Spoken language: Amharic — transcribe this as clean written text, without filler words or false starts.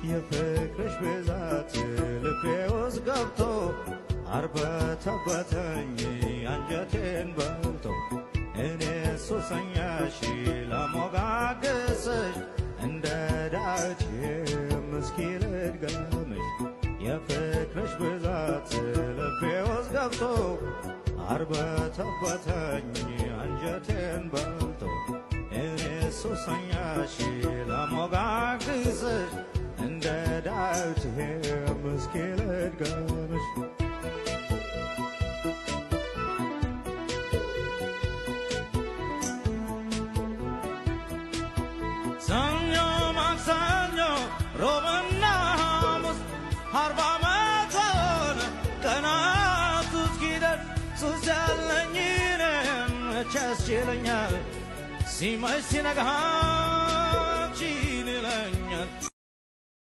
የፍቅርሽ ብዛት ልቤ ውስጥ ገብቶ አርበተበተኝ አንጀቴን በልቶ። እኔ ሱሰኛሽ ለሞጋግስሽ እንደ ዳዊት እስኪ ልድገምሽ። የፍቅርሽ ብዛት ልቤ ውስጥ ገብቶ አርበተበተኝ አንጀቴን በልቶ። እኔ ሱሰኛሽ ለሞጋግስሽ እንደ ዳዊት እስኪ ልድገምሽ። ሰኞ፣ ማክሰኞ፣ ሮብና ሐሙስ 40 ዓመት ሆነ ቀናቱ እስኪደርስ። ሱስ ያለኝ እኔን መቼ ያስችለኛል? ሲመሽ ሲነጋ